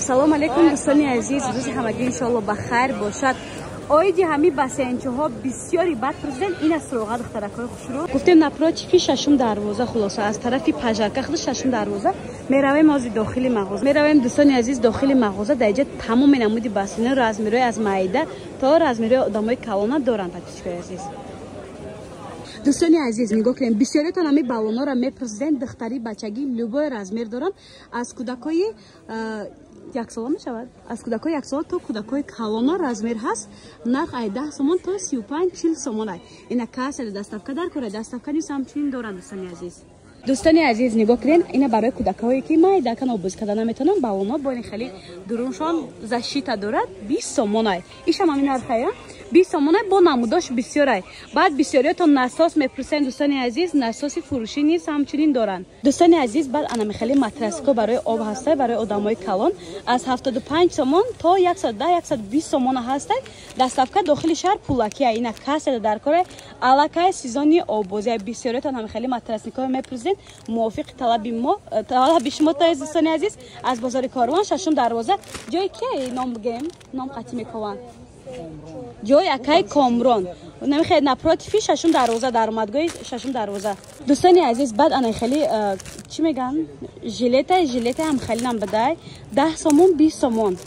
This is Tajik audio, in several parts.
Ассалому алайкум, дӯстони азиз, рӯзи ҳамагӣ иншоалло ба хайр бошад. Оиди ҳамин бассейнчаҳо бисёри бад президент ин аст суроға, духтаракҳои хушрӯ. Гуфтем, напротив шашум дарвоза, хулоса, аз тарафи пажарка худ шашум дарвоза меравем. Ози дохили мағоза меравем, дӯстони азиз. Дохили мағоза дар иҷа тамоми намуди бассейн, размерҳои аз майда то размерҳои одамои калона доранд. Подписчикои азиз, дӯстони азиз, нигоҳ кунем, бисёриятон ҳамин баллонҳоро мепурсиден. Духтари, бачагӣ, любой размер доранд, аз кӯдакҳои яксола мешавад, аз кӯдакҳои яксола то кӯдакҳои калона размер ҳаст. Нарх ай 10 сомон то 35-40 сомон ай. Ина касе доставка дар кора, доставка низ ҳамчунин доранд. Дӯстони азиз, дӯстони азиз, нигоҳ кунед, ина барои кӯдакҳое, ки майдакан обоз карда наметавонанд, баллонҳо бо ин хеле дуруншон защита дорад, 20 сомон ай. Ишам ҳамин нархая, 20 сомон ай, бо намудош бисёр ай. Баъд бисёриятон насос мепурсен. Дӯстони азиз, насоси фурӯшӣ низ ҳамчунин доранд. Дӯстони азиз, баъд анами хеле матрасико барои об ҳастай, барои одамои калон, аз 75 сомон то 110, 120 сомона ҳастай. Доставка дохили шаҳр пулакия. Ина касе дар кора, аллакай сезони оббозӣ, бисёриятон ҳами хеле матрасникҳо мепурсед. Мувофиқи талаби мо, талаби шумо, то дӯстони азиз, аз бозори Корвон, шашум дарвоза, ҷои ки ном бигем, ном қатӣ мекованд, ҷои акай Комрон, намехе, напротив шашум дарвоза, даромадгоҳи шашум дарвоза. Дӯстони азиз, баъд ана хеле чӣ меган, жилета, жилета ҳам хеле нам бидай, 10 сомон, 20 сомон,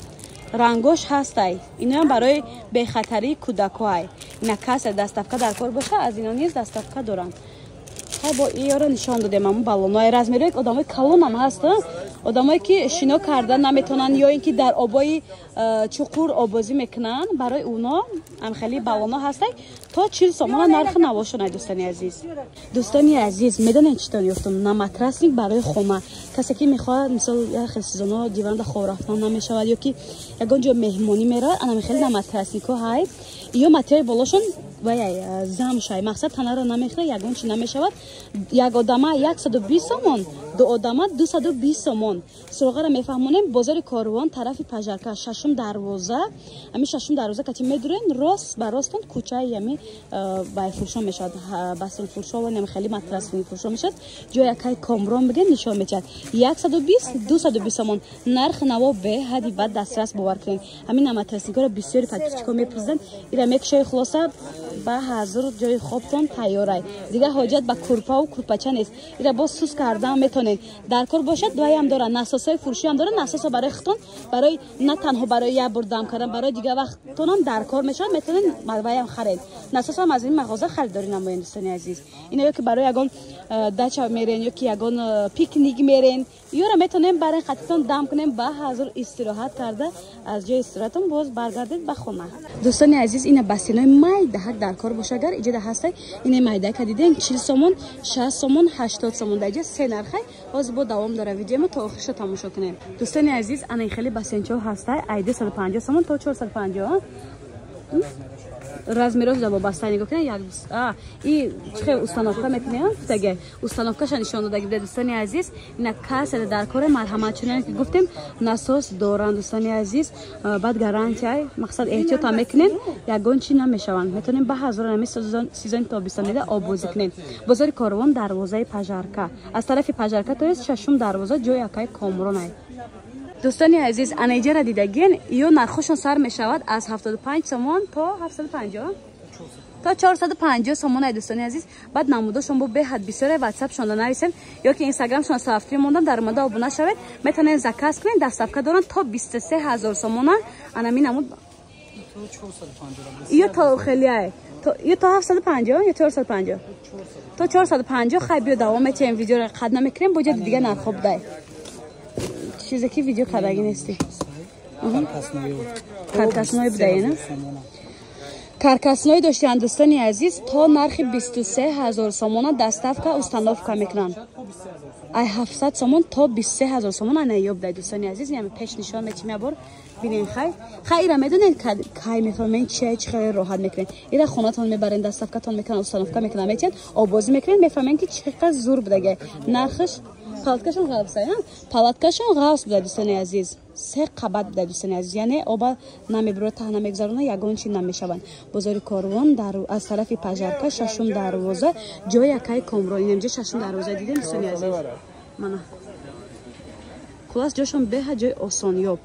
рангош ҳастай. Иноам барои бехатарии кӯдакҳоай. Ина касе доставка дар кор боша, аз ино низ доставка доранд. Бо иёро нишон додем. Ҳамун баллонҳои размерҳои одамои калонам ҳаст, одамое ки шино карда наметавонанд ё ин ки дар обои чуқур обозӣ мекунанд, барои уно ҳамхели баллонҳо ҳастай, то 40 сомона нархи навошонай. Дӯстони азиз, дӯстони азиз, медонед чӣ тон ёфтум? Наматрасник барои хона. Касе ки мехоҳад, мисол, як хел сезонҳо диванда хоб рафтан намешавад ё ки ягон ҷо меҳмонӣ меравад, анами хеле наматрасникҳо ҳай. Ё материали болошон ваяй замшай, мақсад, танаро намехӯра, ягон чи намешавад. Як одама 120 сомон, ду одама 220 сомон. Суроғаро мефаҳмонем: бозори Корвон, тарафи пажарка, шашум дарвоза. Ами шашум дарвоза кати медурен, рост ба ростон кӯчаи ами байфурӯшон мешавад, бассейнфурӯшо, нами хеле матрасфурӯшо мешавад. Ҷои акай Комрон бигем, нишон метиҳад. 120, 220 сомон нархи наво, беҳади бад дастрас, бовар кунед. Ҳамин наматрасникҳоро бисёри подписчикҳо мепурсиданд. Ира мекушои, хулоса, ба ҳазур ҷои хобтон тайёрай, дигар ҳоҷат ба курпаву курпача нест. Ира боз сус кардан метонед, дар кор бошад. Дуаям дорад, насосҳои фурӯшиам дорад. Насосо барои худтон, барои на танҳо барои як бор дам кардан, барои дигар вақтонам дар кор мешавад. Метонед ваям харед, насосам аз ин мағоза харидорӣ намоед. Дӯстони азиз, ина ё ки барои ягон дача мерен ё ки ягон пикник мерен, ёра метонем барен, қатитон дам кунем, ба ҳазур истироҳат карда, аз ҷои истироҳатон боз баргардед ба хона. Дӯстони азиз, ина бассейнои майдаҳак дар кор боша, агар иҷода ҳастай. Ина майдака дидем, 40 сомон, 60 сомон, 80 сомон, дар иҷа се нархай. Ҳозир бо давом дора видеомо, то охирша тамошо кунем. Дӯстони азиз, ана хеле бассейнчаҳо ҳастай, ай 250 сомон то 450 размерош да вобаста. Нигоҳ кунед, як и чихе установка мекунем, гуфтаге установкаша нишон додаги буда. Дӯстони азиз, ина касе дар коре, марҳамат. Чунон ки гуфтем, насос доранд, дӯстони азиз. Баъд гарантия, мақсад, эҳтиётам мекунем, ягон чи намешаванд. Метавонем ба ҳазор ами сезони тобистонида оббозӣ кунем. Бозори Корвон, дарвозаи пажарка, аз тарафи пажарка, то есть шашум дарвоза, ҷои акаи Комронай. Дӯстони азиз, анаиҷара дидагин, ё нархошон сар мешавад аз 75 сомон то 750, то 450 сомон ай. Дӯстони азиз, баъд намудошон бо беҳад бисёре. Ватсапшонда нависем ё ки инстаграмшон сафтри мондан, дар омада обуна шавед, метавонед заказ кунед. Доставка доранд то 23 000 сомона. Анами намуд ё то хелиай, ё то 750, ё 450, то 450. Хай, биё, давом метиҳем, видеоро қад намекунем, бо ҷои дига нархҳо будай, чизе ки видео кардагӣ нестӣ. Каркасной будай, на каркасной доштиянд. Дӯстони азиз, то нархи 23 000 сомона доставка, установка мекунанд. Ай 700 сомон то 23 000 сомон ана ёбдай. Дӯстони азиз, ями пеш нишон метим, ябор бинен. Хай, хай, ира медонед, кай мефаҳмед чия, чи хеле роҳат мекунед. Ира хонатон мебарен, доставкатон мекунанд, установка мекунанд, метиҳанд, обозӣ мекунед, мефаҳмед, ки чӣ қадр зур будаге. Нархаш палаткашон ғафс, палаткашон ғафс буда. Дӯстони азиз, се қабат буда. Дӯстони азиз, яъне оба намебура, таҳ намегузарона, ягон чи намешаванд. Бозори Корвон, аз тарафи пажарка, шашум дарвоза, ҷои акаи Комрон. Инамҷа шашум дарвоза дидем, дӯстони азиз, мана, хулас, ҷошон беҳад ҷои осонёб.